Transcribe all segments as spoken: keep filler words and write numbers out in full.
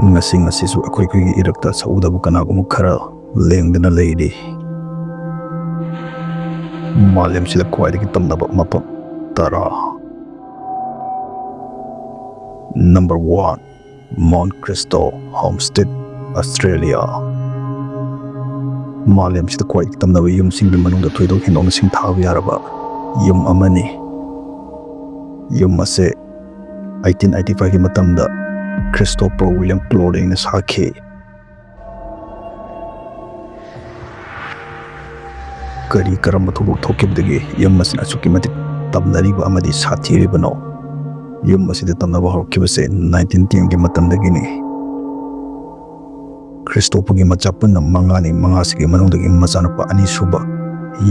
ꯉꯁꯤ ꯉꯁꯤꯁꯨ ꯑꯩꯈꯣꯏ ꯑꯩꯈꯣꯏꯒꯤ ꯏꯔꯛꯇ ꯁꯛꯎꯗꯕ ꯀꯅꯥꯒꯨꯝꯕ ꯈꯔ ꯂꯦꯡꯗꯅ ꯂꯩꯔꯤ꯫ ꯃꯥꯂꯦꯝꯁꯤꯗ ꯈ꯭ꯋꯥꯏꯗꯒꯤ ꯇꯝꯅꯕ ꯃꯐꯝ ꯇꯔꯥ꯫ Number one, Mount Christo, Homestead, Australia꯫ ꯃꯥꯂꯦꯝꯁꯤꯗ ꯈ꯭ꯋꯥꯏꯗꯒꯤ ꯇꯝꯅꯕ ꯌꯨꯝꯁꯤꯡꯒꯤ ꯃꯅꯨꯡꯗ ꯊꯣꯏꯗꯣꯛ ꯍꯦꯟꯗꯣꯛꯅ ꯁꯤꯡꯊꯥꯕ ꯌꯥꯔꯕ ꯌꯨꯝ ꯑꯃꯅꯤ꯫ ꯌꯨꯝ ꯑꯁꯦ eighteen eighty five ꯒꯤ ꯃꯇꯝꯗ Christopher William Cloddingꯅ ꯁꯥꯈꯤ꯫ ꯀꯔꯤ ꯀꯔꯝꯕ ꯊꯧꯗꯣꯛ ꯊꯣꯛꯈꯤꯕꯗꯒꯤ ꯌꯨꯝ ꯑꯁꯤꯅ ꯑꯁꯨꯛꯀꯤ ꯃꯇꯤꯛ ꯇꯝꯅꯔꯤꯕ ꯑꯃꯗꯤ ꯁꯥꯊꯤꯔꯤꯕꯅꯣ? ꯌꯨꯝ ꯑꯁꯤꯗ ꯇꯝꯅꯕ ꯍꯧꯔꯛꯈꯤꯕꯁꯦ nineteen ten ꯒꯤ ꯃꯇꯝꯗꯒꯤꯅꯤ꯫ ꯈ꯭ꯔꯤꯁꯇꯣꯐꯔꯒꯤ ꯃꯆꯥ ꯄꯨꯟꯅ ꯃꯉꯥꯅꯤ꯫ ꯃꯉꯥꯁꯤꯒꯤ ꯃꯅꯨꯡꯗꯒꯤ ꯃꯆꯥꯅꯨꯄꯥ ꯑꯅꯤꯁꯨꯕ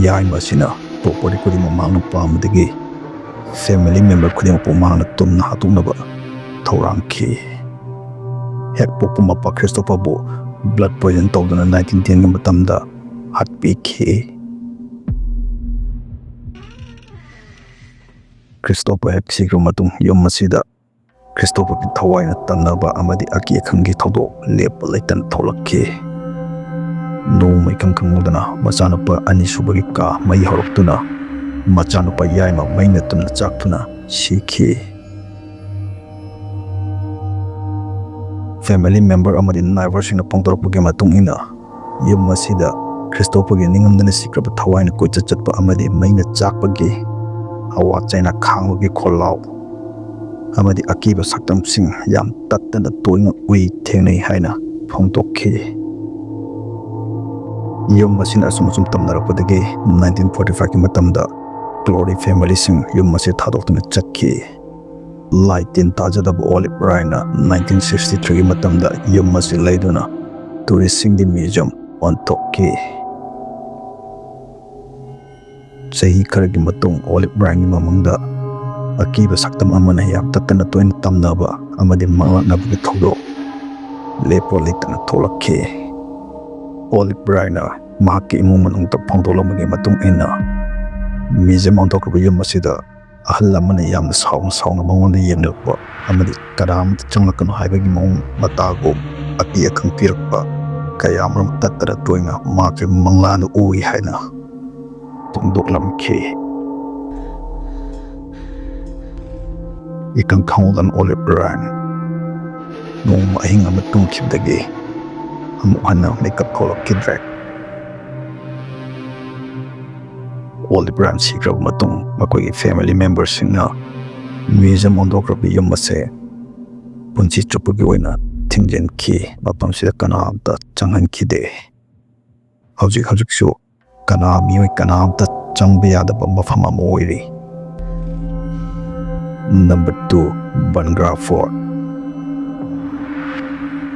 ꯌꯥꯏꯃ ꯑꯁꯤꯅ property ꯈꯨꯗꯤꯡꯃꯛ ꯃꯍꯥꯛꯅ ꯄꯥꯝꯕꯗꯒꯤ family member ꯈꯨꯗꯤꯡꯃꯛꯄꯨ ꯃꯍꯥꯛꯅ ꯇꯨꯝꯅ ꯍꯥꯠꯇꯣꯛꯅꯕ ꯊꯧꯔꯥꯡꯈꯤ꯫ ꯍꯦꯛ ꯄꯣꯛꯄ ꯃꯄꯥ ꯈ꯭ꯔꯤꯁꯇꯣꯐꯔꯕꯨ blood poison ꯇꯧꯗꯨꯅ nineteen ten ꯒꯤ ꯃꯇꯝꯗ ꯍꯥꯠꯄꯤꯈꯤ꯫ ꯈ꯭ꯔꯤꯁꯇꯣꯐꯔ ꯍꯦꯛ ꯁꯤꯈ꯭ꯔꯕ ꯃꯇꯨꯡ ꯌꯨꯝ ꯑꯁꯤꯗ ꯈ꯭ꯔꯤꯁꯇꯣꯐꯔꯒꯤ ꯊꯋꯥꯏꯅ ꯇꯝꯅꯕ ꯑꯃꯗꯤ ꯑꯀꯤ ꯑꯈꯪꯒꯤ ꯊꯧꯗꯣꯛ ꯂꯦꯞꯄ ꯂꯩꯇꯅ ꯊꯣꯛꯂꯛꯈꯤ꯫ ꯅꯣꯡꯃ ꯏꯈꯪ ꯈꯪꯍꯧꯗꯅ ꯃꯆꯥꯅꯨꯄꯥ ꯑꯅꯤꯁꯨꯕꯒꯤ ꯀꯥ ꯃꯩ ꯍꯧꯔꯛꯇꯨꯅ ꯃꯆꯥꯅꯨꯄꯥ ꯌꯥꯏꯃ ꯃꯩꯅ ꯇꯨꯝꯅ ꯆꯥꯛꯇꯨꯅ ꯁꯤꯈꯤ꯫ Family member ꯑꯃꯗꯤ neighbourꯁꯤꯡꯅ ꯐꯣꯡꯗꯣꯔꯛꯄꯒꯤ ꯃꯇꯨꯡ ꯏꯟꯅ, ꯌꯨꯝ ꯑꯁꯤꯗ ꯈ꯭ꯔꯤꯁꯇꯣꯐꯔꯒꯤ ꯅꯤꯡꯉꯝꯗꯅ ꯁꯤꯈ꯭ꯔꯕ ꯊꯋꯥꯏꯅ ꯀꯣꯏꯆꯠ ꯆꯠꯄ ꯑꯃꯗꯤ ꯃꯩꯅ ꯆꯥꯛꯄꯒꯤ, ꯑꯋꯥ ꯆꯩꯅꯥ ꯈꯥꯡꯕꯒꯤ ꯈꯣꯜꯂꯥꯎ ꯑꯃꯗꯤ ꯑꯀꯤꯕ ꯁꯛꯇꯝꯁꯤꯡ ꯌꯥꯝ ꯇꯠꯇꯅ ꯇꯣꯏꯅ ꯎꯏ ꯊꯦꯡꯅꯩ ꯍꯥꯏꯅ ꯐꯣꯡꯗꯣꯛꯈꯤ꯫ ꯌꯨꯝ ꯑꯁꯤꯅ ꯑꯁꯨꯝ ꯑꯁꯨꯝ ꯇꯝꯅꯔꯛꯄꯗꯒꯤ nineteen forty five ꯀꯤ ꯃꯇꯝꯗ Clodding familyꯁꯤꯡ ꯌꯨꯝ ꯑꯁꯤ ꯊꯥꯗꯣꯛꯇꯨꯅ ꯆꯠꯈꯤ꯫ ꯂꯥꯏ ꯇꯤꯟ ꯇꯥꯖꯗꯕ Olive Rayꯅ nineteen sixty three ꯒꯤ ꯃꯇꯝꯗ ꯌꯨꯝ ꯑꯁꯤ ꯂꯩꯗꯨꯅ touristꯁꯤꯡꯒꯤ museum ꯑꯣꯟꯊꯣꯛꯈꯤ꯫ ꯆꯍꯤ ꯈꯔꯒꯤ ꯃꯇꯨꯡ Olive Rayꯒꯤ ꯃꯃꯥꯡꯗ ꯑꯀꯤꯕ ꯁꯛꯇꯝ ꯑꯃꯅ ꯌꯥꯝ ꯇꯠꯇꯅ ꯇꯣꯏꯅ ꯇꯝꯅꯕ ꯑꯃꯗꯤ ꯃꯪꯂꯥꯛꯅꯕꯒꯤ ꯊꯧꯗꯣꯛ ꯂꯦꯞꯄ ꯂꯩꯇꯅ ꯊꯣꯛꯂꯛꯈꯤ꯫ Olive Rayꯅ ꯃꯍꯥꯛꯀꯤ ꯏꯃꯨꯡ ꯃꯅꯨꯡꯗ ꯐꯣꯡꯗꯣꯛꯂꯝꯕꯒꯤ ꯃꯇꯨꯡ ꯏꯟꯅ, museum ꯑꯣꯟꯊꯣꯛꯈ꯭ꯔꯕ ꯌꯨꯝ ꯑꯁꯤꯗ ꯑꯍꯜ ꯑꯃꯅ ꯌꯥꯝꯅ ꯁꯥꯎꯅ ꯁꯥꯎꯅ ꯃꯉꯣꯟꯗ ꯌꯦꯡꯂꯛꯄ ꯑꯃꯗꯤ ꯀꯅꯥ ꯑꯃꯠꯇ ꯆꯪꯂꯛꯀꯅꯨ ꯍꯥꯏꯕꯒꯤ ꯃꯑꯣꯡ ꯃꯇꯥꯒꯨꯝ ꯑꯇꯦꯛ ꯑꯈꯪ ꯄꯤꯔꯛꯄ ꯀꯌꯥ ꯑꯃꯔꯣꯝ ꯇꯠꯇꯅ ꯇꯣꯏꯅ ꯃꯍꯥꯛꯀꯤ ꯃꯪꯂꯥꯟꯗ ꯎꯏ ꯍꯥꯏꯅ ꯐꯣꯡꯗꯣꯛꯂꯝꯈꯤ꯫ ꯏꯀꯪ ꯈꯪꯍꯧꯗꯅ ꯑꯣꯂꯤꯚ ꯔꯥꯏꯟ ꯅꯣꯡꯃ ꯑꯍꯤꯡ ꯑꯃ ꯇꯨꯝꯈꯤꯕꯗꯒꯤ ꯑꯃꯨꯛ ꯍꯟꯅ ꯃꯤꯀꯞ ꯊꯣꯛꯂꯛꯈꯤꯗ꯭ꯔꯦ꯫ ꯑꯣꯂꯤꯚ ꯔꯥꯏꯟ ꯁꯤꯈ꯭ꯔꯕ ꯃꯇꯨꯡ ꯃꯈꯣꯏꯒꯤ ꯐꯦꯃꯤꯂꯤ ꯃꯦꯝꯕꯔꯁꯤꯡꯅ ꯃ꯭ꯌꯨꯖꯤꯌꯝ ꯑꯣꯟꯊꯣꯛꯈ꯭ꯔꯕ ꯌꯨꯝ ꯑꯁꯦ ꯄꯨꯟꯁꯤ ꯆꯨꯞꯄꯒꯤ ꯑꯣꯏꯅ ꯊꯤꯡꯖꯤꯟꯈꯤ꯫ ꯃꯐꯝꯁꯤꯗ ꯀꯅꯥꯝꯇ ꯆꯪꯍꯟꯈꯤꯗꯦ꯫ ꯍꯧꯖꯤꯛ ꯍꯧꯖꯤꯛꯁꯨ ꯀꯅꯥ ꯃꯤꯑꯣꯏ ꯀꯅꯥꯝꯇ ꯆꯪꯕ ꯌꯥꯗꯕ ꯃꯐꯝ ꯑꯃ ꯑꯣꯏꯔꯤ꯫ Number two, Bhangarh fort.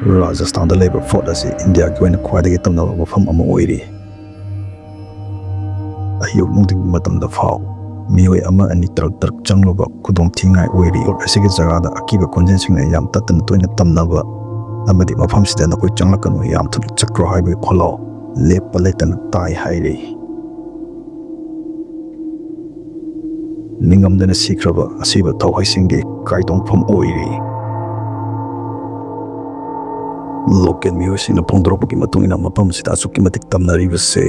ꯔꯥꯖꯁꯊꯥꯟꯗ ꯂꯩꯕ ꯐꯣꯔꯠ ꯑꯁꯤ ꯏꯟꯗꯤꯌꯥꯒꯤ ꯑꯣꯏꯅ ꯈ꯭ꯋꯥꯏꯗꯒꯤ ꯇꯝꯅꯕ ꯃꯐꯝ ꯑꯃ ꯑꯣꯏꯔꯤ꯫ ꯑꯌꯨꯛ ꯅꯨꯡꯊꯤꯜꯒꯤ ꯃꯇꯝꯗ ꯐꯥꯎ ꯃꯤꯑꯣꯏ ꯑꯃ ꯑꯅꯤ ꯇꯔꯛ ꯇꯔꯛ ꯆꯪꯂꯨꯕ ꯈꯨꯗꯣꯡꯊꯤꯅꯤꯡꯉꯥꯏ ꯑꯣꯏꯔꯤ꯫ ꯐꯣꯔꯠ ꯑꯁꯤꯒꯤ ꯖꯒꯥꯗ ꯑꯀꯤꯕ ꯈꯣꯟꯖꯦꯜꯁꯤꯡꯅ ꯌꯥꯝ ꯇꯠꯇꯅ ꯇꯣꯏꯅ ꯇꯝꯅꯕ ꯑꯃꯗꯤ ꯃꯐꯝꯁꯤꯗ "ꯅꯈꯣꯏ ꯆꯪꯂꯛꯀꯅꯨ, ꯌꯥꯝ ꯊꯨꯅ ꯆꯠꯈ꯭ꯔꯣ" ꯍꯥꯏꯕꯒꯤ ꯈꯣꯜꯂꯥꯎ ꯂꯦꯞꯄ ꯂꯩꯇꯅ ꯇꯥꯏ ꯍꯥꯏꯔꯤ꯫ ꯅꯤꯡꯉꯝꯗꯅ ꯁꯤꯈ꯭ꯔꯕ ꯑꯁꯤꯕ ꯊꯋꯥꯏꯁꯤꯡꯒꯤ ꯀꯥꯏꯗꯣꯡꯐꯝ ꯑꯣꯏꯔꯤ꯫ ꯂꯣꯀꯦꯜ ꯃꯤꯑꯣꯏꯁꯤꯡꯅ ꯐꯣꯡꯗꯣꯔꯛꯄꯒꯤ ꯃꯇꯨꯡ ꯏꯟꯅ ꯃꯐꯝ ꯑꯁꯤꯗ ꯑꯁꯨꯛꯀꯤ ꯃꯇꯤꯛ ꯇꯝꯅꯔꯤꯕꯁꯦ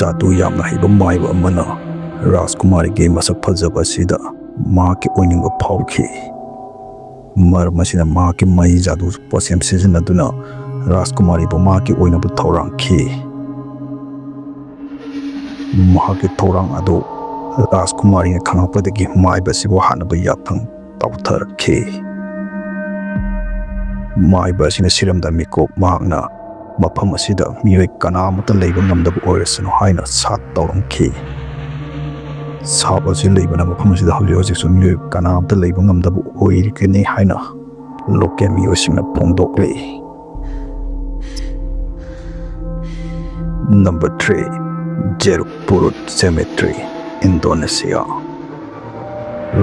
ꯖꯥꯗꯨ ꯌꯥꯝꯅ ꯍꯩꯕ ꯃꯥꯏꯕ ꯑꯃꯅ ꯔꯥꯖꯀꯨꯃꯥꯔꯤꯒꯤ ꯃꯁꯛ ꯐꯖꯕ ꯑꯁꯤꯗ ꯃꯍꯥꯛꯀꯤ ꯑꯣꯏꯅꯤꯡꯕ ꯐꯥꯎꯈꯤ꯫ ꯃꯔꯝ ꯑꯁꯤꯅ ꯃꯍꯥꯛꯀꯤ ꯃꯍꯩ ꯖꯥꯗꯨ ꯄꯣꯠꯁꯦꯝ ꯁꯤꯖꯤꯟꯅꯗꯨꯅ ꯔꯥꯖꯀꯨꯃꯥꯔꯤꯕꯨ ꯃꯍꯥꯛꯀꯤ ꯑꯣꯏꯅꯕ ꯊꯧꯔꯥꯡꯈꯤ꯫ ꯃꯍꯥꯛꯀꯤ ꯊꯧꯔꯥꯡ ꯑꯗꯨ ꯔꯥꯖꯀꯨꯃꯥꯔꯤꯅ ꯈꯪꯂꯛꯄꯗꯒꯤ ꯃꯥꯏꯕ ꯑꯁꯤꯕꯨ ꯍꯥꯠꯅꯕ ꯌꯥꯊꯪ ꯇꯧꯊꯔꯛꯈꯤ꯫ ꯃꯥꯏꯕ ꯑꯁꯤꯅ ꯁꯤꯔꯝꯗ ꯃꯤꯀꯨꯞ ꯃꯍꯥꯛꯅ ꯃꯐꯝ ꯑꯁꯤꯗ ꯃꯤꯑꯣꯏ ꯀꯅꯥ ꯑꯃꯠꯇ ꯂꯩꯕ ꯉꯝꯗꯕ ꯑꯣꯏꯔꯁꯅꯨ ꯍꯥꯏꯅ ꯁꯥꯞ ꯇꯧꯔꯝꯈꯤ꯫ ꯁꯥꯞ ꯑꯁꯤ ꯂꯩꯕꯅ ꯃꯐꯝ ꯑꯁꯤꯗ ꯍꯧꯖꯤꯛ ꯍꯧꯖꯤꯛꯁꯨ ꯃꯤꯑꯣꯏ ꯀꯅꯥ ꯑꯃꯠꯇ ꯂꯩꯕ ꯉꯝꯗꯕ ꯑꯣꯏꯔꯤꯒꯅꯤ ꯍꯥꯏꯅ ꯂꯣꯀꯦꯜ ꯃꯤꯑꯣꯏꯁꯤꯡꯅ ꯐꯣꯡꯗꯣꯛꯂꯤ꯫ Number three, Jeruk Purut cemetery, Indonesia.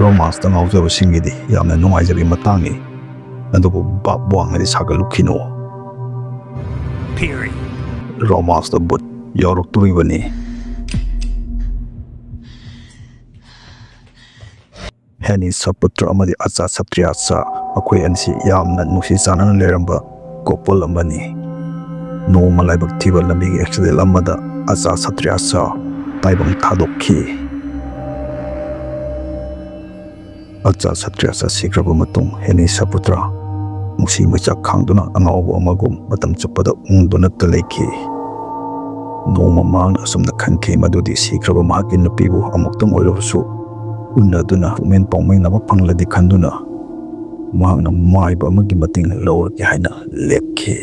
ꯔꯣꯃꯥꯟꯁꯇ ꯉꯥꯎꯖꯕꯁꯤꯡꯒꯤꯗꯤ ꯌꯥꯝꯅ ꯅꯨꯡꯉꯥꯏꯖꯕꯒꯤ ꯃꯇꯥꯡꯅꯤ, ꯑꯗꯨꯕꯨ ꯚꯥꯞ ꯋꯥꯡꯅꯗꯤ ꯁꯥꯒꯠꯂꯨꯈꯤꯅꯨ꯫ Period. ꯔꯣꯃꯥꯟꯁꯇ ꯚꯨꯠ ꯌꯥꯎꯔꯛꯇꯣꯔꯤꯕꯅꯤ꯫ ꯍꯦꯅꯤ ꯁꯄꯨꯇ꯭ꯔ ꯑꯃꯗꯤ ꯑꯆꯥ ꯁꯇ꯭ꯔꯤꯌꯥꯁꯥ, ꯃꯈꯣꯏ ꯑꯅꯤꯁꯤ ꯌꯥꯝꯅ ꯅꯨꯡꯁꯤ ꯆꯥꯟꯅꯅ ꯂꯩꯔꯝꯕ ꯀꯣꯄꯜ ꯑꯃꯅꯤ꯫ ꯅꯣꯡꯃ ꯂꯥꯏꯕꯛ ꯊꯤꯕ ꯂꯝꯕꯤꯒꯤ ꯑꯦꯛꯁꯤꯗꯦꯟ ꯑꯃꯗ ꯑꯆꯥ ꯁꯇ꯭ꯔꯤꯌꯥꯁꯥ ꯇꯥꯏꯕꯪ ꯊꯥꯗꯣꯛꯈꯤ꯫ ꯑꯆꯥ ꯁꯇ꯭ꯔꯤꯌꯥꯁꯥ ꯁꯤꯈ꯭ꯔꯕ ꯃꯇꯨꯡ ꯍꯦꯅꯤ ꯁꯄꯨꯇ꯭ꯔ ꯅꯨꯡꯁꯤ ꯃꯩꯆꯥꯛ ꯈꯥꯡꯗꯨꯅ ꯑꯉꯥꯎꯕ ꯑꯃꯒꯨꯝ ꯃꯇꯝ ꯆꯨꯞꯄꯗ ꯎꯪꯗꯨꯅꯇ ꯂꯩꯈꯤ꯫ ꯅꯣꯡꯃ ꯃꯍꯥꯛꯅ ꯑꯁꯨꯝꯅ ꯈꯟꯈꯤ ꯃꯗꯨꯗꯤ ꯁꯤꯈ꯭ꯔꯕ ꯃꯍꯥꯛꯀꯤ ꯅꯨꯄꯤꯕꯨ ꯑꯃꯨꯛꯇꯪ ꯑꯣꯏꯔꯕꯁꯨ ꯎꯅꯗꯨꯅ ꯄꯨꯛꯃꯦꯟ ꯄꯥꯎꯃꯤꯟꯅꯕ ꯐꯪꯂꯗꯤ ꯈꯟꯗꯨꯅ ꯃꯍꯥꯛꯅ ꯃꯥꯏꯕ ꯑꯃꯒꯤ ꯃꯇꯦꯡ ꯂꯧꯔꯒꯦ ꯍꯥꯏꯅ ꯂꯦꯞꯈꯤ꯫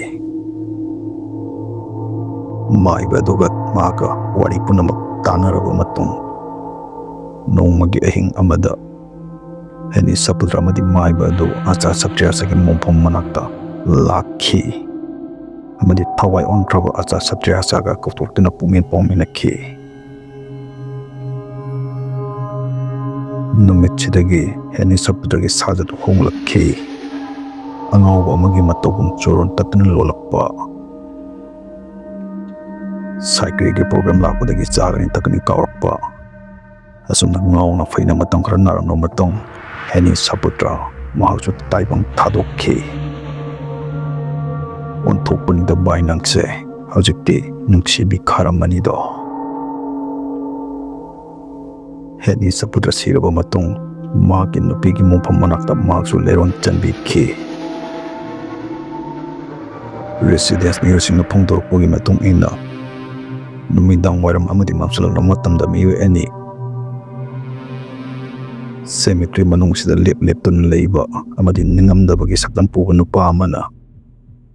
ꯃꯥꯏꯕ ꯑꯗꯨꯒ ꯃꯍꯥꯛꯀ ꯋꯥꯔꯤ ꯄꯨꯝꯅꯃꯛ ꯇꯥꯟꯅꯔꯕ ꯃꯇꯨꯡ, ꯅꯣꯡꯃꯒꯤ ꯑꯍꯤꯡ ꯑꯃꯗ ꯍꯦꯅꯤ ꯁꯄꯨꯇ꯭ꯔ ꯑꯃꯗꯤ ꯃꯥꯏꯕ ꯑꯗꯨ ꯑꯆꯥ ꯁꯇ꯭ꯔꯤꯌꯥꯁꯥꯒꯤ ꯃꯣꯡꯐꯝ ꯃꯅꯥꯛꯇ ꯂꯥꯛꯈꯤ ꯑꯃꯗꯤ ꯊꯋꯥꯏ ꯑꯣꯟꯈ꯭ꯔꯕ ꯑꯆꯥ ꯁꯇ꯭ꯔꯤꯌꯥꯁꯥꯒ ꯀꯧꯊꯣꯛꯇꯨꯅ ꯄꯨꯛꯃꯦꯟ ꯄꯥꯎꯃꯤꯟꯅꯈꯤ꯫ ꯅꯨꯃꯤꯠꯁꯤꯗꯒꯤ ꯍꯦꯅꯤ ꯁꯄꯨꯇ꯭ꯔꯒꯤ ꯁꯥꯖꯠ ꯍꯣꯡꯂꯛꯈꯤ꯫ ꯑꯉꯥꯎꯕ ꯑꯃꯒꯤ ꯃꯇꯧꯒꯨꯝ ꯆꯨꯔꯣꯟ ꯇꯠꯇꯨꯅ ꯂꯣꯜꯂꯛꯄ, ꯁꯥꯏꯀ꯭ꯔꯤꯒꯤ ꯄ꯭ꯔꯣꯒ꯭ꯔꯥꯝ ꯂꯥꯛꯄꯗꯒꯤ ꯆꯥꯒꯅꯤ ꯊꯛꯀꯅꯤ ꯀꯥꯎꯔꯛꯄ, ꯑꯁꯨꯝꯅ ꯉꯥꯎꯅ ꯐꯩꯅ ꯃꯇꯝ ꯈꯔ ꯅꯥꯔꯝꯂꯕ ꯃꯇꯨꯡ ꯍꯦꯅꯤ ꯁꯄꯨꯇ꯭ꯔ ꯃꯍꯥꯛꯁꯨ ꯇꯥꯏꯕꯪ ꯊꯥꯗꯣꯛꯈꯤ꯫ ꯑꯣꯟꯊꯣꯛꯄꯅꯤꯗ ꯚꯥꯏ ꯅꯪꯁꯦ, ꯍꯧꯖꯤꯛꯇꯤ ꯅꯨꯡꯁꯤꯕꯤ ꯈꯥꯔꯝꯃꯅꯤꯗꯣ꯫ ꯍꯦꯅꯤ ꯁꯄꯨꯇ꯭ꯔ ꯁꯤꯔꯕ ꯃꯇꯨꯡ ꯃꯍꯥꯛꯀꯤ ꯅꯨꯄꯤꯒꯤ ꯃꯣꯡꯐꯝ ꯃꯅꯥꯛꯇ ꯃꯍꯥꯛꯁꯨ ꯂꯩꯔꯣꯟ ꯆꯟꯕꯤꯈꯤ꯫ ꯔꯦꯁꯤꯗꯦꯟꯁ ꯃꯤꯑꯣꯏꯁꯤꯡꯅ ꯐꯣꯡꯗꯣꯔꯛꯄꯒꯤ ꯃꯇꯨꯡ ꯏꯟꯅ ꯅꯨꯃꯤꯗꯥꯡ ꯋꯥꯏꯔꯝ ꯑꯃꯗꯤ ꯃꯝꯁꯤꯜꯂꯛꯂꯕ ꯃꯇꯝꯗ ꯃꯤꯑꯣꯏ ꯑꯅꯤ ꯁꯦꯃꯤꯇ꯭ꯔꯤ ꯃꯅꯨꯡꯁꯤꯗ ꯂꯦꯞ ꯂꯦꯞꯇꯨꯅ ꯂꯩꯕ ꯑꯃꯗꯤ ꯅꯤꯡꯉꯝꯗꯕꯒꯤ ꯁꯛꯇꯝ ꯄꯨꯕ ꯅꯨꯄꯥ ꯑꯃꯅ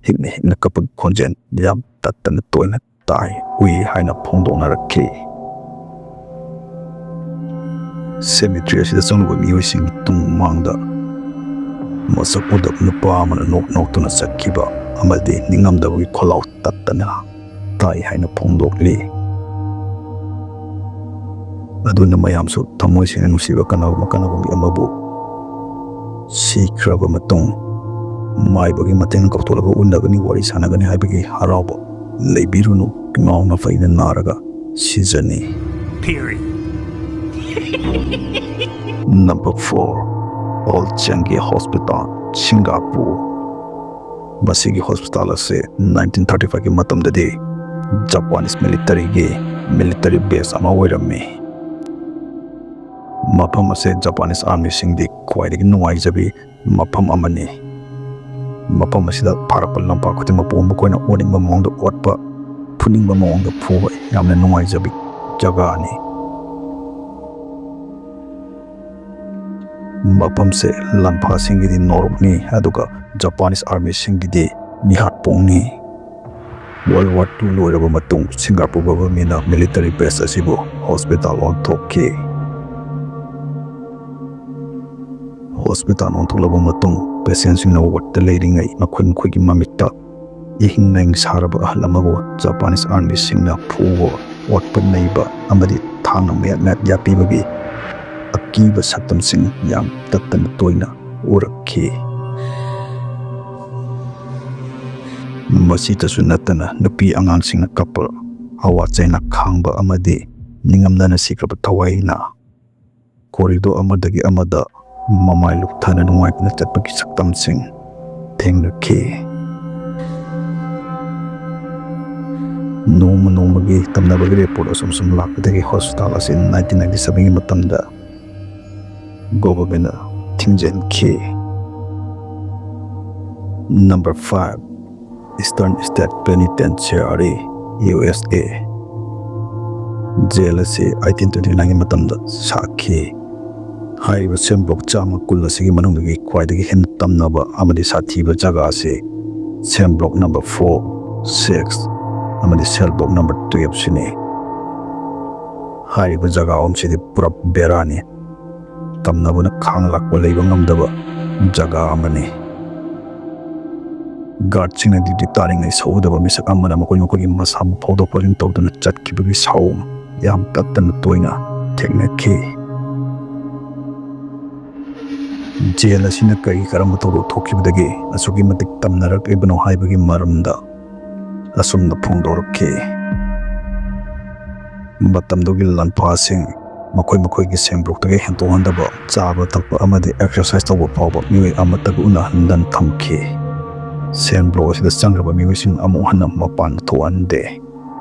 ꯍꯤꯛꯅ ꯍꯤꯛꯅ ꯀꯞꯄꯒꯤ ꯈꯣꯟꯖꯦꯜ ꯌꯥꯝ ꯇꯠꯇꯅ ꯇꯣꯏꯅ ꯇꯥꯏ, ꯎꯏ ꯍꯥꯏꯅ ꯐꯣꯡꯗꯣꯛꯅꯔꯛꯈꯤ꯫ ꯁꯦꯃꯤꯇ꯭ꯔꯤ ꯑꯁꯤꯗ ꯆꯪꯂꯨꯕ ꯃꯤꯑꯣꯏꯁꯤꯡꯒꯤ ꯇꯨꯡ ꯃꯥꯡꯗ ꯃꯁꯛ ꯎꯗꯕ ꯅꯨꯄꯥ ꯑꯃꯅ ꯅꯣꯛ ꯅꯣꯛꯇꯨꯅ ꯆꯠꯈꯤꯕ ꯑꯃꯗꯤ ꯅꯤꯡꯉꯝꯗꯕꯒꯤ ꯈꯣꯜꯂꯥꯎ ꯇꯠꯇꯅ ꯇꯥꯏ ꯍꯥꯏꯅ ꯐꯣꯡꯗꯣꯛꯂꯤ꯫ ꯑꯗꯨꯅ ꯃꯌꯥꯝꯁꯨ ꯊꯃꯣꯏ ꯁꯦꯡꯅ ꯅꯨꯡꯁꯤꯕ ꯀꯅꯥꯒꯨꯝꯕ ꯀꯅꯥꯒꯨꯝꯕꯤ ꯑꯃꯕꯨ ꯁꯤꯈ꯭ꯔꯕ ꯃꯇꯨꯡ ꯃꯥꯏꯕꯒꯤ ꯃꯇꯦꯡ ꯀꯧꯊꯣꯛꯂꯒ ꯎꯅꯒꯅꯤ, ꯋꯥꯔꯤ ꯁꯥꯟꯅꯒꯅꯤ ꯍꯥꯏꯕꯒꯤ ꯍꯔꯥꯎꯕ ꯂꯩꯕꯤꯔꯨꯅꯨ꯫ ꯉꯥꯎꯅ ꯐꯩꯅ ꯅꯥꯔꯒ ꯁꯤꯖꯅꯤ꯫ Period. Number four, Old Changgi Hospital, Singapore. ꯃꯁꯤꯒꯤ ꯍꯣꯁꯄꯤꯇꯥꯜ ꯑꯁꯤ ꯅꯥꯏꯟꯇꯤꯟ ꯊꯥꯔꯇꯤ ꯐꯥꯏꯚꯀꯤ ꯃꯇꯝꯗꯗꯤ ꯖꯄꯥꯅꯤꯁ ꯃꯤꯂꯤꯇꯔꯤꯒꯤ ꯃꯤꯂꯤꯇꯔꯤ ꯕꯦꯁ ꯑꯃ ꯑꯣꯏꯔꯝꯃꯤ꯫ ꯃꯐꯝ ꯑꯁꯤ ꯖꯄꯥꯅꯤꯁ ꯑꯥꯔꯃꯤꯁꯤꯡꯗꯤ ꯈ꯭ꯋꯥꯏꯗꯒꯤ ꯅꯨꯡꯉꯥꯏꯖꯕꯤ ꯃꯐꯝ ꯑꯃꯅꯤ꯫ ꯃꯐꯝ ꯑꯁꯤꯗ ꯐꯥꯔꯛꯄ ꯂꯝꯄꯥꯛ ꯈꯨꯗꯤꯡꯃꯛꯄꯨ ꯃꯈꯣꯏꯅ ꯑꯣꯠꯅꯤꯡꯕ ꯃꯑꯣꯡꯗ ꯑꯣꯠꯄ, ꯐꯨꯅꯤꯡꯕ ꯃꯑꯣꯡꯗ ꯐꯨꯕ ꯌꯥꯝꯅ ꯅꯨꯡꯉꯥꯏꯖꯕꯤ ꯖꯒꯥꯅꯤ꯫ ꯃꯐꯝꯁꯦ ꯂꯥꯟꯐꯥꯁꯤꯡꯒꯤꯗꯤ ꯅꯣꯔꯣꯛꯅꯤ, ꯑꯗꯨꯒ ꯖꯄꯥꯅꯤꯁ ꯑꯥꯔꯃꯤꯁꯤꯡꯒꯤꯗꯤ ꯃꯤꯍꯥꯠꯄꯣꯡꯅꯤ꯫ World War Two ꯂꯣꯏꯔꯕ ꯃꯇꯨꯡ ꯁꯤꯡꯒꯥꯄꯨꯔ ꯒꯚꯔꯟꯃꯦꯟꯅ ꯃꯤꯂꯤꯇꯔꯤ ꯕꯦꯁ ꯑꯁꯤꯕꯨ ꯍꯣꯁꯄꯤꯇꯥꯜ ꯑꯣꯟꯊꯣꯛꯈꯤ꯫ ꯍꯣꯁꯄꯤꯇꯥꯜ ꯑꯣꯟꯊꯣꯛꯂꯕ ꯃꯇꯨꯡ ꯄꯦꯁꯦꯟꯁꯤꯡꯅ ꯋꯥꯔꯗꯇ ꯂꯩꯔꯤꯉꯩ ꯃꯈꯣꯏ ꯃꯈꯣꯏꯒꯤ ꯃꯃꯤꯠꯇ ꯏꯍꯤꯡ ꯅꯥꯍꯤꯡ ꯁꯥꯔꯕ ꯑꯍꯜ ꯑꯃꯕꯨ ꯖꯄꯥꯅꯤꯁ ꯑꯥꯔꯃꯤꯁꯤꯡꯅ ꯐꯨꯕ, ꯑꯣꯠꯄ ꯅꯩꯕ ꯑꯃꯗꯤ ꯊꯥꯡꯅ ꯃꯌꯥꯠ ꯃꯌꯥꯠ ꯌꯥꯠꯄꯤꯕꯒꯤ ꯑꯀꯤꯕ ꯁꯛꯇꯝꯁꯤꯡ ꯌꯥꯝ ꯇꯠꯇꯅ ꯇꯣꯏꯅ ꯎꯔꯛꯈꯤ꯫ ꯃꯁꯤꯇꯁꯨ ꯅꯠꯇꯅ ꯅꯨꯄꯤ ꯑꯉꯥꯡꯁꯤꯡꯅ ꯀꯞꯄ, ꯑꯋꯥ ꯆꯩꯅ ꯈꯥꯡꯕ ꯑꯃꯗꯤ ꯅꯤꯡꯉꯝꯗꯅ ꯁꯤꯈ꯭ꯔꯕ ꯊꯋꯥꯏꯅ ꯀꯣꯔꯤꯗꯣꯔ ꯑꯃꯗꯒꯤ ꯑꯃꯗ ꯃꯃꯥꯏ ꯂꯨꯞꯊꯅ ꯅꯨꯡꯉꯥꯏꯇꯅ ꯆꯠꯄꯒꯤ ꯁꯛꯇꯝꯁꯤꯡ ꯊꯦꯡꯅꯈꯤ꯫ ꯅꯣꯡꯃ ꯅꯣꯡꯃꯒꯤ ꯇꯝꯅꯕꯒꯤ ꯔꯤꯄꯣꯔꯠ ꯑꯁꯨꯝ ꯁꯨꯝ ꯂꯥꯛꯄꯗꯒꯤ ꯍꯣꯁꯄꯤꯇꯥꯜ ꯑꯁꯤ ꯅꯥꯏꯟꯇꯤꯟ ꯅꯥꯏꯟꯇꯤ ꯁꯚꯦꯟꯒꯤ ꯃꯇꯝꯗ ꯒꯣꯚꯔꯟꯃꯦꯟꯅ ꯊꯤꯡꯖꯤꯟꯈꯤ꯫ Number five, Eastern State Penitentiary, U S A. Jail ꯑꯁꯤ ꯑꯩꯠꯇꯤꯟ ꯇ꯭ꯋꯦꯟꯇꯤ ꯅꯥꯏꯟꯒꯤ ꯃꯇꯝꯗ ꯁꯥꯈꯤ꯫ ꯍꯥꯏꯔꯤꯕ ꯁꯦꯜ ꯕ꯭ꯂꯣꯛ ꯆꯥꯝꯃ ꯀꯨꯟ ꯑꯁꯤꯒꯤ ꯃꯅꯨꯡꯗꯒꯤ ꯈ꯭ꯋꯥꯏꯗꯒꯤ ꯍꯦꯟꯅ ꯇꯝꯅꯕ ꯑꯃꯗꯤ ꯁꯥꯊꯤꯕ ꯖꯒꯥ ꯑꯁꯤ ꯁꯦꯜ ꯕ꯭ꯂꯣꯛ ꯅꯝꯕꯔ ꯐꯣꯔ, ꯁꯤꯛꯁ ꯑꯃꯗꯤ ꯁꯦꯜ ꯕ꯭ꯂꯣꯛ ꯅꯝꯕꯔ ꯇꯨꯌꯦꯜꯐ ꯁꯤꯅꯤ꯫ ꯍꯥꯏꯔꯤꯕ ꯖꯒꯥ ꯑꯍꯨꯝꯁꯤꯗꯤ ꯄꯨꯔꯥ ꯕꯦꯔꯥꯅꯤ꯫ ꯇꯝꯅꯕꯅ ꯈꯥꯡ ꯂꯥꯛꯄ ꯂꯩꯕ ꯉꯝꯗꯕ ꯖꯒꯥ ꯑꯃꯅꯤ꯫ ꯒꯥꯔꯗꯁꯤꯡꯅ ꯗ꯭ꯌꯨꯇꯤ ꯇꯥꯔꯤꯉꯩ ꯁꯣꯏꯗꯕ ꯃꯤꯁꯛ ꯑꯃꯅ ꯃꯈꯣꯏ ꯃꯈꯣꯏꯒꯤ ꯃꯁꯥꯕꯨ ꯐꯥꯎꯗꯣꯛ ꯐꯥꯎꯖꯤꯟ ꯇꯧꯗꯨꯅ ꯆꯠꯈꯤꯕꯒꯤ ꯁꯥꯑꯣꯡ ꯌꯥꯝ ꯇꯠꯇꯅ ꯇꯣꯏꯅ ꯊꯦꯡꯅꯈꯤ꯫ ꯖꯦꯜ ꯑꯁꯤꯅ ꯀꯔꯤ ꯀꯔꯝꯕ ꯊꯧꯗꯣꯛ ꯊꯣꯛꯈꯤꯕꯗꯒꯤ ꯑꯁꯨꯛꯀꯤ ꯃꯇꯤꯛ ꯇꯝꯅꯔꯛꯂꯤꯕꯅꯣ ꯍꯥꯏꯕꯒꯤ ꯃꯔꯝꯗ ꯑꯁꯨꯝꯅ ꯐꯣꯡꯗꯣꯔꯛꯈꯤ꯫ ꯃꯇꯝꯗꯨꯒꯤ ꯂꯥꯟꯐꯥꯁꯤꯡ ꯃꯈꯣꯏ ꯃꯈꯣꯏꯒꯤ ꯁꯦꯟ ꯕ꯭ꯂꯣꯛꯇꯒꯤ ꯍꯦꯟꯗꯣꯛꯍꯟꯗꯕ, ꯆꯥꯕ ꯊꯛꯄ ꯑꯃꯗꯤ ꯑꯦꯛꯁꯔꯁꯥꯏꯁ ꯇꯧꯕ ꯐꯥꯎꯕ ꯃꯤꯑꯣꯏ ꯑꯃꯠꯇꯒ ꯎꯅꯍꯟꯗꯅ ꯊꯝꯈꯤ꯫ ꯁꯦꯟ ꯕ꯭ꯂꯣꯛ ꯑꯁꯤꯗ ꯆꯪꯈ꯭ꯔꯕ ꯃꯤꯑꯣꯏꯁꯤꯡ ꯑꯃꯨꯛ ꯍꯟꯅ ꯃꯄꯥꯟ ꯊꯣꯛꯍꯟꯗꯦ꯫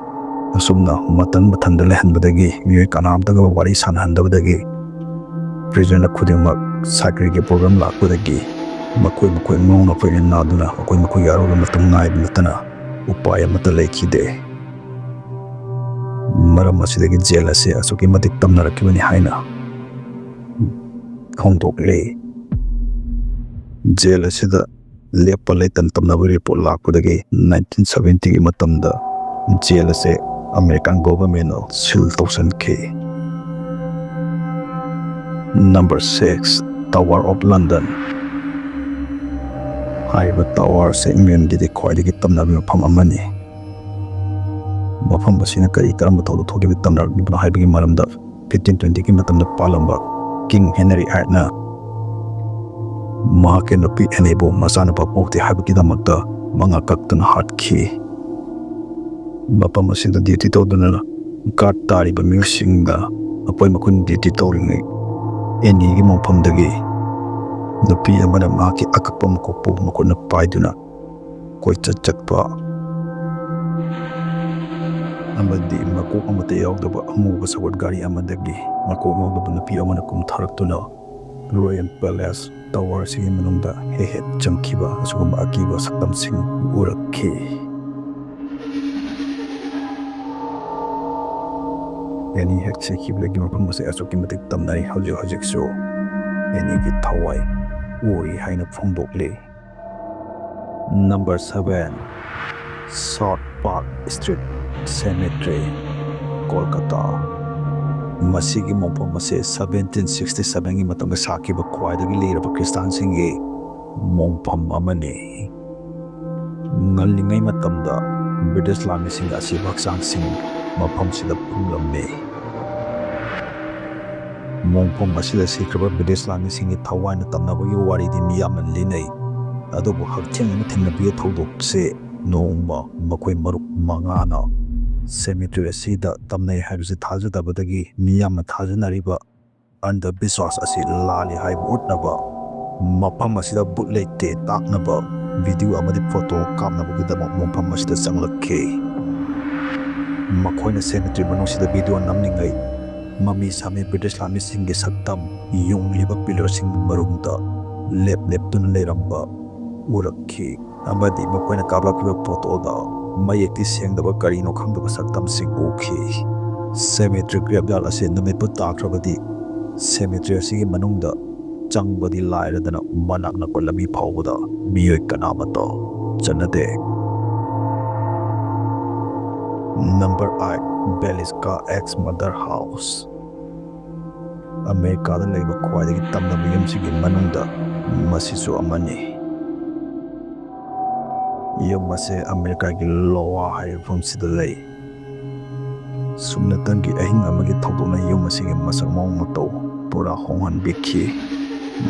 ꯑꯁꯨꯝꯅ ꯃꯊꯟ ꯃꯊꯟꯗ ꯂꯩꯍꯟꯕꯗꯒꯤ, ꯃꯤꯑꯣꯏ ꯀꯅꯥꯝꯇꯒ ꯋꯥꯔꯤ ꯁꯥꯟꯅꯍꯟꯗꯕꯗꯒꯤ, ꯄ꯭ꯔꯤꯖꯅꯔ ꯈꯨꯗꯤꯡꯃꯛ ꯁꯥꯀ꯭ꯔꯤꯒꯤ ꯄ꯭ꯔꯣꯕ꯭ꯂꯦꯝ ꯂꯥꯛꯄꯗꯒꯤ ꯃꯈꯣꯏ ꯃꯈꯣꯏ ꯉꯥꯎꯅ ꯐꯩꯅ ꯅꯥꯗꯨꯅ ꯃꯈꯣꯏ ꯃꯈꯣꯏꯒꯤ ꯑꯔꯣꯏꯕ ꯃꯇꯝ ꯉꯥꯏꯕ ꯅꯠꯇꯅ ꯎꯄꯥꯏ ꯑꯃꯠꯇ ꯂꯩꯈꯤꯗꯦ꯫ ꯃꯔꯝ ꯑꯁꯤꯗꯒꯤ ꯖꯦꯜ ꯑꯁꯤ ꯑꯁꯨꯛꯀꯤ ꯃꯇꯤꯛ ꯇꯝꯅꯔꯛꯈꯤꯕꯅꯤ ꯍꯥꯏꯅ ꯐꯣꯡꯗꯣꯛꯂꯤ꯫ ꯖꯦꯜ ꯑꯁꯤꯗ ꯂꯦꯞꯄ ꯂꯩꯇꯅ ꯇꯝꯅꯕꯒꯤ ꯔꯤꯄꯣꯔꯠ ꯂꯥꯛꯄꯗꯒꯤ ꯅꯥꯏꯟꯇꯤꯟ ꯁꯕꯦꯟꯇꯤꯒꯤ ꯃꯇꯝꯗ ꯖꯦꯜ ꯑꯁꯦ ꯑꯃꯦꯔꯤꯀꯥꯟ ꯒꯣꯚꯔꯟꯃꯦꯟꯅ ꯁꯤꯜ ꯇꯧꯁꯤꯟꯈꯤ꯫ Number six, Tower of London꯫ ꯍꯥꯏꯔꯤꯕ ꯇꯋꯥꯔ ꯑꯁꯤ ꯏꯪꯂꯦꯟꯒꯤꯗꯤ ꯈ꯭ꯋꯥꯏꯗꯒꯤ ꯇꯝꯅꯕ ꯃꯐꯝ ꯑꯃꯅꯤ꯫ ꯃꯐꯝ ꯑꯁꯤꯅ ꯀꯔꯤ ꯀꯔꯝꯕ ꯊꯧꯗꯣꯛ ꯊꯣꯛꯈꯤꯕ ꯇꯝꯅꯔꯛꯂꯤꯕꯅꯣ ꯍꯥꯏꯕꯒꯤ ꯃꯔꯝꯗ ꯐꯤꯐꯇꯤꯟ ꯇ꯭ꯋꯦꯟꯇꯤꯒꯤ ꯃꯇꯝꯗ ꯄꯥꯜꯂꯝꯕ ꯀꯤꯡ ꯍꯦꯅꯔꯤ ꯑꯥꯏꯠꯅ ꯃꯍꯥꯛꯀꯤ ꯅꯨꯄꯤ ꯑꯦꯅꯤꯕꯨ ꯃꯆꯥꯅꯨꯄꯥ ꯄꯣꯛꯇꯦ ꯍꯥꯏꯕꯒꯤꯗꯃꯛꯇ ꯃꯉꯥ ꯀꯛꯇꯨꯅ ꯍꯥꯠꯈꯤ꯫ ꯃꯐꯝ ꯑꯁꯤꯗ ꯗ꯭ꯌꯨꯇꯤ ꯇꯧꯗꯨꯅ ꯒꯥꯔꯗ ꯇꯥꯔꯤꯕ ꯃꯤꯑꯣꯏꯁꯤꯡꯅ ꯃꯈꯣꯏ ꯃꯈꯣꯏꯅ ꯗ꯭ꯌꯨꯇꯤ ꯇꯧꯔꯤꯉꯩ ꯑꯦꯅꯤꯒꯤ ꯃꯣꯡꯐꯝꯗꯒꯤ ꯅꯨꯄꯤ ꯑꯃꯅ ꯃꯍꯥꯛꯀꯤ ꯑꯀꯛꯄ ꯃꯀꯣꯛꯄꯨ ꯃꯈꯨꯠꯅ ꯄꯥꯏꯗꯨꯅ ꯀꯣꯏꯆꯠ ꯆꯠꯄ ꯑꯃꯗꯤ ꯃꯀꯣꯛ ꯑꯃꯠꯇ ꯌꯥꯎꯗꯕ ꯑꯃꯨꯕ ꯁꯒꯣꯜ ꯒꯥꯔꯤ ꯑꯃꯗꯒꯤ ꯃꯀꯣꯛ ꯌꯥꯎꯗꯕ ꯅꯨꯄꯤ ꯑꯃꯅ ꯀꯨꯝꯊꯔꯛꯇꯨꯅ ꯔꯣꯌꯦꯜ ꯄꯦꯂꯦꯁ ꯇꯋꯥꯔ ꯑꯁꯤꯒꯤ ꯃꯅꯨꯡꯗ ꯍꯦꯛ ꯍꯦꯛ ꯆꯪꯈꯤꯕ ꯑꯁꯤꯒꯨꯝꯕ ꯑꯀꯤꯕ ꯁꯛꯇꯝꯁꯤꯡ ꯎꯔꯛꯈꯤ꯫ ꯑꯦꯅꯤ ꯍꯦꯛ ꯁꯤꯈꯤꯕꯗꯒꯤ ꯃꯐꯝ ꯑꯁꯤ ꯑꯁꯨꯛꯀꯤ ꯃꯇꯤꯛ ꯇꯝꯅꯔꯤ꯫ ꯍꯧꯖꯤꯛ ꯍꯧꯖꯤꯛꯁꯨ ꯑꯦꯅꯤꯒꯤ ꯊꯋꯥꯏ ꯎꯔꯤ ꯍꯥꯏꯅ ꯐꯣꯡꯗꯣꯛꯂꯤ꯫ Number seven, South Park Street Cemetery, Kolkata. ꯃꯁꯤꯒꯤ ꯃꯣꯡꯐꯝ ꯑꯁꯤ ꯁꯕꯦꯟꯇꯤꯟ ꯁꯤꯛꯁꯇꯤ ꯁꯕꯦꯟꯒꯤ ꯃꯇꯝꯗ ꯁꯥꯈꯤꯕ ꯈ꯭ꯋꯥꯏꯗꯒꯤ ꯂꯤꯔꯕ ꯈ꯭ꯔꯤꯁꯇꯥꯟꯁꯤꯡꯒꯤ ꯃꯣꯡꯐꯝ ꯑꯃꯅꯤ꯫ ꯉꯜꯂꯤꯉꯩ ꯃꯇꯝꯗ ꯕ꯭ꯔꯤꯇꯤꯁ ꯂꯥꯟꯃꯤꯁꯤꯡꯒꯤ ꯑꯁꯤꯕ ꯍꯛꯆꯥꯡꯁꯤꯡ ꯃꯐꯝꯁꯤꯗ ꯐꯨꯝꯂꯝꯃꯤ꯫ ꯃꯣꯡꯐꯝ ꯑꯁꯤꯗ ꯁꯤꯈ꯭ꯔꯕ ꯕ꯭ꯔꯤꯇꯤꯁ ꯂꯥꯟꯃꯤꯁꯤꯡꯒꯤ ꯊꯋꯥꯏꯅ ꯇꯝꯅꯕꯒꯤ ꯋꯥꯔꯤꯗꯤ ꯃꯤ ꯌꯥꯝꯅ ꯂꯤꯅꯩ꯫ ꯑꯗꯨꯕꯨ ꯍꯛꯊꯦꯡꯅꯅ ꯊꯦꯡꯅꯈꯤꯕ ꯊꯧꯗꯣꯛꯁꯦ ꯅꯣꯡꯃ ꯃꯈꯣꯏ ꯃꯔꯨꯞ ꯃꯉꯥꯅ Cemetery ꯑꯁꯤꯗ ꯇꯝꯅꯩ ꯍꯥꯏꯕꯁꯤ ꯊꯥꯖꯗꯕꯗꯒꯤ ꯃꯤꯌꯥꯝꯅ ꯊꯥꯖꯅꯔꯤꯕ ꯑꯟꯙꯕꯤꯁ꯭ꯋꯥꯁ ꯑꯁꯤ ꯂꯥꯜꯂꯤ ꯍꯥꯏꯕ ꯎꯠꯅꯕ ꯃꯐꯝ ꯑꯁꯤꯗ ꯚꯨꯠ ꯂꯩꯇꯦ ꯇꯥꯛꯅꯕ ꯚꯤꯗꯤꯑꯣ ꯑꯃꯗꯤ ꯐꯣꯇꯣ ꯀꯥꯞꯅꯕꯒꯤꯗꯃꯛ ꯃꯐꯝ ꯑꯁꯤꯗ ꯆꯪꯂꯛꯈꯤ꯫ ꯃꯈꯣꯏꯅ cemetery ꯃꯅꯨꯡꯁꯤꯗ ꯚꯤꯗꯤꯑꯣ ꯅꯝꯂꯤꯉꯩ ꯃꯃꯤ ꯁꯥꯃꯤ ꯕ꯭ꯔꯤꯇꯤꯁ ꯂꯥꯟꯃꯤꯁꯤꯡꯒꯤ ꯁꯛꯇꯝ ꯌꯨꯡꯂꯤꯕ ꯄꯤꯂꯔꯁꯤꯡꯒꯤ ꯃꯔꯨꯝꯗ ꯂꯦꯞ ꯂꯦꯞꯇꯨꯅ ꯂꯩꯔꯝꯕ ꯎꯔꯛꯈꯤ꯫ ꯑꯃꯗꯤ ꯃꯈꯣꯏꯅ ꯀꯥꯞꯂꯛꯈꯤꯕ ꯐꯣꯇꯣꯗ ꯃꯌꯦꯛꯇꯤ ꯁꯦꯡꯗꯕ ꯀꯔꯤꯅꯣ ꯈꯪꯗꯕ ꯁꯛꯇꯝꯁꯤꯡ ꯎꯈꯤ꯫ Cemetery graveyard ꯑꯁꯤ ꯅꯨꯃꯤꯠꯄꯨ ꯇꯥꯈ꯭ꯔꯕꯗꯤ cemetery ꯑꯁꯤꯒꯤ ꯃꯅꯨꯡꯗ ꯆꯪꯕꯗꯤ ꯂꯥꯏꯔꯗꯅ ꯃꯅꯥꯛ ꯅꯛꯄ ꯂꯝꯕꯤ ꯐꯥꯎꯕꯗ ꯃꯤꯑꯣꯏ ꯀꯅꯥꯃꯠꯇ ꯆꯠꯅꯗꯦ꯫ Number eight, Villisca Axe Murder House꯫ ꯑꯃꯦꯔꯤꯀꯥꯗ ꯂꯩꯕ ꯈ꯭ꯋꯥꯏꯗꯒꯤ ꯇꯝꯅꯕ ꯌꯨꯝꯁꯤꯡꯒꯤ ꯃꯅꯨꯡꯗ ꯃꯁꯤꯁꯨ ꯑꯃꯅꯤ꯫ ꯌꯨꯝ ꯑꯁꯤ ꯑꯃꯦꯔꯤꯀꯥꯒꯤ ꯂꯣꯋꯥ ꯍꯥꯏꯔꯤꯕ ꯃꯐꯝꯁꯤꯗ ꯂꯩ꯫ ꯁꯨꯞꯅꯇꯪꯒꯤ ꯑꯍꯤꯡ ꯑꯃꯒꯤ ꯊꯧꯗꯣꯛꯅ ꯌꯨꯝ ꯑꯁꯤꯒꯤ ꯃꯁꯛ ꯃꯑꯣꯡ ꯃꯇꯧ ꯄꯨꯔꯥ ꯍꯣꯡꯍꯟꯕꯤꯈꯤ꯫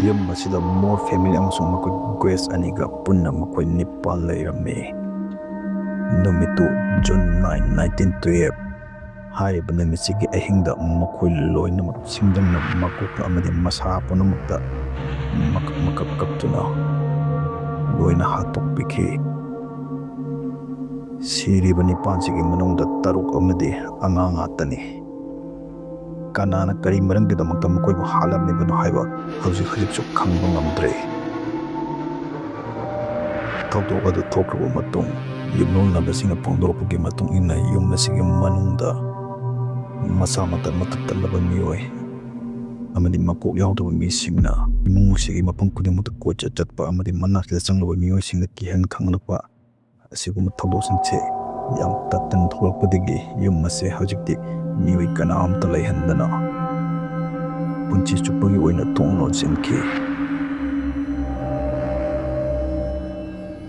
ꯌꯨꯝ ꯑꯁꯤꯗ Moore family ꯑꯃꯁꯨꯡ ꯃꯈꯣꯏ guest ꯑꯅꯤꯒ ꯄꯨꯟꯅ ꯃꯈꯣꯏ ꯅꯤꯄꯥꯜ ꯂꯩꯔꯝꯃꯤ꯫ ꯅꯨꯃꯤꯠꯇꯨ June nine, nineteen twelve꯫ ꯍꯥꯏꯔꯤꯕ ꯅꯨꯃꯤꯠꯁꯤꯒꯤ ꯑꯍꯤꯡꯗ ꯃꯈꯣꯏ ꯂꯣꯏꯅꯃꯛ ꯁꯤꯡꯖꯪꯅ ꯃꯀꯣꯛꯇ ꯑꯃꯗꯤ ꯃꯁꯥ ꯄꯨꯝꯅꯃꯛꯇ ꯃꯀꯛ ꯃꯀꯛ ꯀꯛꯇꯨꯅ ꯂꯣꯏꯅ ꯍꯥꯠꯇꯣꯛꯄꯤꯈꯤ꯫ ꯁꯤꯔꯤꯕ ꯅꯤꯄꯥꯟꯁꯤꯒꯤ ꯃꯅꯨꯡꯗ ꯇꯔꯨꯛ ꯑꯃꯗꯤ ꯑꯉꯥꯡ ꯉꯥꯛꯇꯅꯤ꯫ ꯀꯅꯥꯅ ꯀꯔꯤ ꯃꯔꯝꯒꯤꯗꯃꯛꯇ ꯃꯈꯣꯏꯕꯨ ꯍꯥꯠꯂꯝꯂꯤꯕꯅꯣ ꯍꯥꯏꯕ ꯍꯧꯖꯤꯛ ꯍꯧꯖꯤꯛꯁꯨ ꯈꯪꯕ ꯉꯝꯗ꯭ꯔꯦ꯫ ꯊꯧꯗꯣꯛ ꯑꯗꯨ ꯊꯣꯛꯈ꯭ꯔꯕ ꯃꯇꯨꯡ, ꯌꯨꯝꯂꯣꯟꯅꯕꯁꯤꯡꯅ ꯐꯣꯡꯗꯣꯔꯛꯄꯒꯤ ꯃꯇꯨꯡ ꯏꯟꯅ, ꯌꯨꯝ ꯑꯁꯤꯒꯤ ꯃꯅꯨꯡꯗ ꯃꯁꯥ ꯃꯊꯟ ꯃꯊꯟ ꯇꯠꯂꯕ ꯃꯤꯑꯣꯏ ꯑꯃꯗꯤ ꯃꯀꯣꯛ ꯌꯥꯎꯗꯕ ꯃꯤꯁꯤꯡꯅ ꯏꯃꯨꯡ ꯑꯁꯤꯒꯤ ꯃꯐꯝ ꯈꯨꯗꯤꯡꯃꯛꯇ ꯀꯣꯏꯆꯠ ꯆꯠꯄ ꯑꯃꯗꯤ ꯃꯅꯥꯛꯁꯤꯗ ꯆꯪꯂꯕ ꯃꯤꯑꯣꯏꯁꯤꯡꯗ ꯀꯤꯍꯟ ꯈꯪꯍꯜꯂꯛꯄ ꯑꯁꯤꯒꯨꯝꯕ ꯊꯧꯗꯣꯛꯁꯤꯡꯁꯦ ꯌꯥꯝ ꯇꯠꯇꯅ ꯊꯣꯛꯂꯛꯄꯗꯒꯤ ꯌꯨꯝ ꯑꯁꯦ ꯍꯧꯖꯤꯛꯇꯤ ꯃꯤꯑꯣꯏ ꯀꯅꯥꯝꯇ ꯂꯩꯍꯟꯗꯅ ꯄꯨꯟꯁꯤ ꯆꯨꯞꯄꯒꯤ ꯑꯣꯏꯅ ꯊꯣꯡ ꯂꯣꯟꯁꯤꯟꯈꯤ꯫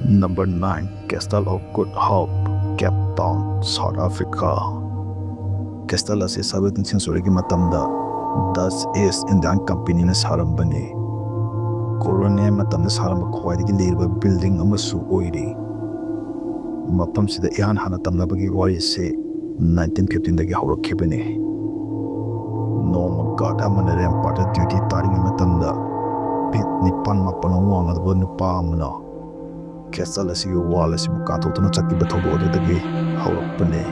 Number nine, Castle of Good Hope, Cape Town, South Africa꯫ Castle ꯑꯁꯤ seventeenth centuryꯒꯤ ꯃꯇꯝꯗ Dutch East India Companyꯅ ꯁꯥꯔꯝꯕꯅꯤ꯫ Colonial ꯃꯇꯝꯗ ꯁꯥꯔꯝꯕ ꯈ꯭ꯋꯥꯏꯗꯒꯤ ꯂꯤꯔꯕ building ꯑꯃꯁꯨ ꯑꯣꯏꯔꯤ꯫ ꯃꯐꯝꯁꯤꯗ ꯏꯍꯥꯟ ꯍꯥꯟꯅ ꯇꯝꯅꯕꯒꯤ ꯋꯥꯔꯤꯁꯤ ꯅꯥꯏꯟꯇꯤꯟ ꯐꯤꯐꯇꯤꯟꯗꯒꯤ ꯍꯧꯔꯛꯈꯤꯕꯅꯤ꯫ ꯅꯣꯡꯃ ꯒꯥꯔꯗ ꯑꯃꯅ ꯔꯦꯝꯄꯥꯔꯠꯇ ꯗ꯭ꯌꯨꯇꯤ ꯇꯥꯔꯤꯉꯩ ꯃꯇꯝꯗ ꯐꯤꯠ ꯅꯤꯄꯥꯟ ꯃꯥꯄꯟ ꯋꯥꯡꯂꯕ ꯅꯨꯄꯥ ꯑꯃꯅ ꯀꯦꯁꯇꯜ ꯑꯁꯤꯒꯤ ꯋꯥꯜ ꯑꯁꯤꯕꯨ ꯀꯥꯟꯊꯣꯛꯇꯨꯅ ꯆꯠꯈꯤꯕ ꯊꯧꯗꯣꯛ ꯑꯗꯨꯗꯒꯤ ꯍꯧꯔꯛꯄꯅꯤ꯫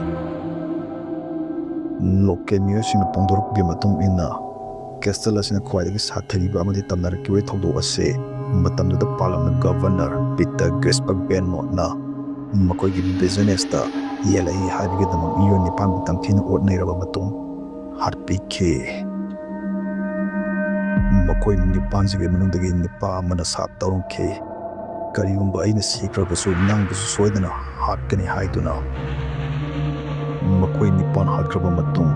ꯂꯣꯀꯦꯜ ꯃꯤꯑꯣꯏꯁꯤꯡꯅ ꯐꯣꯡꯗꯣꯔꯛꯄꯒꯤ ꯃꯇꯨꯡ ꯏꯟꯅ, ꯀꯦꯁꯇꯜ ꯑꯁꯤꯅ ꯈ꯭ꯋꯥꯏꯗꯒꯤ ꯁꯥꯊꯤꯕ ꯑꯃꯗꯤ ꯇꯝꯅꯔꯛꯈꯤꯕ ꯊꯧꯗꯣꯛ ꯑꯁꯤ ꯃꯇꯝꯗꯨꯗ ꯄꯥꯜꯂꯝꯕ ꯒꯚꯔꯅꯔ ꯄꯤꯇꯔ ꯒ꯭ꯔꯤꯁꯕꯔꯒ ꯕꯦꯟꯃꯣꯠꯅ ꯃꯈꯣꯏꯒꯤ ꯕꯤꯖꯤꯅꯦꯁꯇ ꯌꯦꯜꯂꯛꯏ ꯍꯥꯏꯕꯒꯤꯗꯃꯛ ꯃꯤꯑꯣꯏ ꯅꯤꯄꯥꯟꯕꯨ ꯇꯝꯊꯤꯅ ꯑꯣꯠ ꯅꯩꯔꯕ ꯃꯇꯨꯡ ꯍꯥꯠꯄꯤꯈꯤ꯫ ꯃꯈꯣꯏ ꯅꯤꯄꯥꯟꯁꯤꯒꯤ ꯃꯅꯨꯡꯗꯒꯤ ꯅꯨꯄꯥ ꯑꯃꯅ ꯁꯥꯞ ꯇꯧꯔꯝꯈꯤ, "ꯀꯔꯤꯒꯨꯝꯕ ꯑꯩꯅ ꯁꯤꯈ꯭ꯔꯕꯁꯨ ꯅꯪꯕꯨꯁꯨ ꯁꯣꯏꯗꯅ ꯍꯥꯠꯀꯅꯤ" ꯍꯥꯏꯗꯨꯅ꯫ ꯃꯈꯣꯏ ꯅꯤꯄꯥꯟ ꯍꯥꯠꯈ꯭ꯔꯕ ꯃꯇꯨꯡ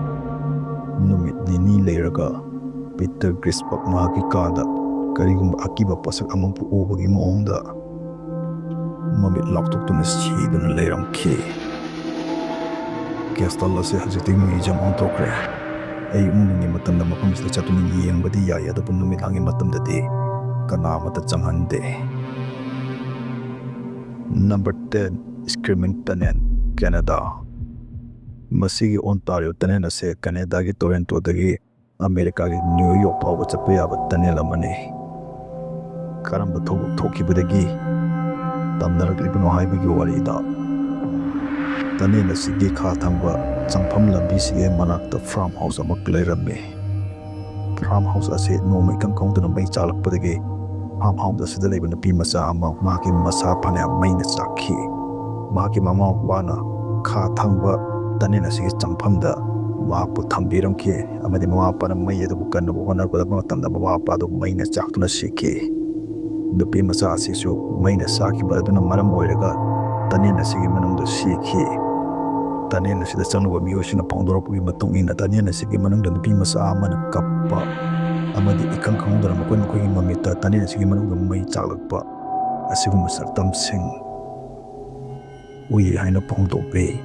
ꯅꯨꯃꯤꯠ ꯅꯤꯅꯤ ꯂꯩꯔꯒ ꯄꯤꯇꯔ ꯒ꯭ꯔꯤꯁꯕꯔꯒ ꯃꯍꯥꯛꯀꯤ ꯀꯥꯗ ꯀꯔꯤꯒꯨꯝꯕ ꯑꯀꯤꯕ ꯄꯣꯠꯁꯛ ꯑꯃꯕꯨ ꯎꯕꯒꯤ ꯃꯑꯣꯡꯗ ꯃꯃꯤꯠ ꯂꯥꯎꯊꯣꯛꯇꯨꯅ ꯁꯤꯗꯨꯅ ꯂꯩꯔꯝꯈꯤ꯫ ꯀꯦꯁꯇꯜ ꯑꯁꯤ ꯍꯧꯖꯤꯛꯇꯤ ꯃ꯭ꯌꯨꯖꯤꯌꯝ ꯑꯣꯟꯊꯣꯛꯈ꯭ꯔꯦ꯫ ꯑꯌꯨꯛ ꯅꯨꯡꯊꯤꯟꯒꯤ ꯃꯇꯝꯗ ꯃꯐꯝꯁꯤꯗ ꯆꯠꯇꯨꯅ ꯌꯦꯡꯕꯗꯤ ꯌꯥꯏ, ꯑꯗꯨꯕꯨ ꯅꯨꯃꯤꯗꯥꯡꯒꯤ ꯃꯇꯝꯗꯗꯤ ꯀꯅꯥ ꯑꯃꯠꯇ ꯆꯪꯍꯟꯗꯦ꯫ Number ten, screaming tunnel, Canada. ꯃꯁꯤꯒꯤ ꯑꯣꯟꯇꯥꯔꯤꯑꯣ ꯇꯅꯦꯜ ꯑꯁꯤ ꯀꯦꯅꯦꯗꯥꯒꯤ ꯇꯣꯔꯦꯟꯇꯣꯗꯒꯤ ꯑꯃꯦꯔꯤꯀꯥꯒꯤ ꯅ꯭ꯌꯨ ꯌꯣꯔꯛ ꯐꯥꯎꯕ ꯆꯠꯄ ꯌꯥꯕ ꯇꯅꯦꯜ ꯑꯃꯅꯤ꯫ ꯀꯔꯝꯕ ꯊꯧꯗꯣꯛ ꯊꯣꯛꯈꯤꯕꯗꯒꯤ ꯇꯝꯅꯔꯛꯂꯤꯕꯅꯣ ꯍꯥꯏꯕꯒꯤ ꯋꯥꯔꯤꯗ, ꯇꯅꯦꯜ ꯑꯁꯤꯒꯤ ꯈꯥ ꯊꯪꯕ ꯆꯪꯐꯝ ꯂꯝꯕꯤꯁꯤꯒꯤ ꯃꯅꯥꯛꯇ ꯐꯥꯔꯝ ꯍꯥꯎꯁ ꯑꯃ ꯂꯩꯔꯝꯃꯤ꯫ ꯐꯥꯔꯝ ꯍꯥꯎꯁ ꯑꯁꯤ ꯅꯣꯡꯃ ꯏꯀꯪ ꯈꯪꯍꯧꯗꯅ ꯃꯩ ꯆꯥꯛꯂꯛꯄꯗꯒꯤ ꯐꯥꯔꯝ ꯍꯥꯎꯁ ꯑꯁꯤꯗ ꯂꯩꯕ ꯅꯨꯄꯤ ꯃꯆꯥ ꯑꯃ ꯃꯍꯥꯛꯀꯤ ꯃꯁꯥ ꯐꯅꯌꯥꯝ ꯃꯩꯅ ꯆꯥꯛꯈꯤ꯫ ꯃꯍꯥꯛꯀꯤ ꯃꯃꯥ ꯃꯄꯥꯅ ꯈꯥ ꯊꯪꯕ ꯇꯅꯦꯜ ꯑꯁꯤꯒꯤ ꯆꯪꯐꯝꯗ ꯃꯍꯥꯛꯄꯨ ꯊꯝꯕꯤꯔꯝꯈꯤ ꯑꯃꯗꯤ ꯃꯃꯥ ꯃꯄꯥꯅ ꯃꯩ ꯑꯗꯨꯕꯨ ꯀꯟꯅꯕ ꯍꯣꯠꯅꯔꯛꯄꯗ ꯃꯇꯝꯗ ꯃꯃꯥ ꯃꯄꯥꯗꯨ ꯃꯩꯅ ꯆꯥꯛꯇꯨꯅ ꯁꯤꯈꯤ꯫ ꯅꯨꯄꯤ ꯃꯆꯥ ꯑꯁꯤꯁꯨ ꯃꯩꯅ ꯆꯥꯛꯈꯤꯕ ꯑꯗꯨꯅ ꯃꯔꯝ ꯑꯣꯏꯔꯒ ꯇꯅꯦꯜ ꯑꯁꯤꯒꯤ ꯃꯅꯨꯡꯗ ꯁꯤꯈꯤ꯫ ꯇꯅꯦꯜ ꯑꯁꯤꯗ ꯆꯪꯂꯨꯕ ꯃꯤꯑꯣꯏꯁꯤꯡꯅ ꯐꯣꯡꯗꯣꯔꯛꯄꯒꯤ ꯃꯇꯨꯡ ꯏꯟꯅ, ꯇꯅꯦꯜ ꯑꯁꯤꯒꯤ ꯃꯅꯨꯡꯗ ꯅꯨꯄꯤ ꯃꯆꯥ ꯑꯃꯅ ꯀꯞꯄ ꯑꯃꯗꯤ ꯏꯈꯪ ꯈꯪꯍꯧꯗꯅ ꯃꯈꯣꯏ ꯃꯈꯣꯏꯒꯤ ꯃꯃꯤꯠꯇ ꯇꯅꯦꯜ ꯑꯁꯤꯒꯤ ꯃꯅꯨꯡꯗ ꯃꯩ ꯆꯥꯛꯂꯛꯄ ꯑꯁꯤꯒꯨꯝꯕ ꯁꯛꯇꯝꯁꯤꯡ ꯎꯏ ꯍꯥꯏꯅ ꯐꯣꯡꯗꯣꯛꯂꯤ꯫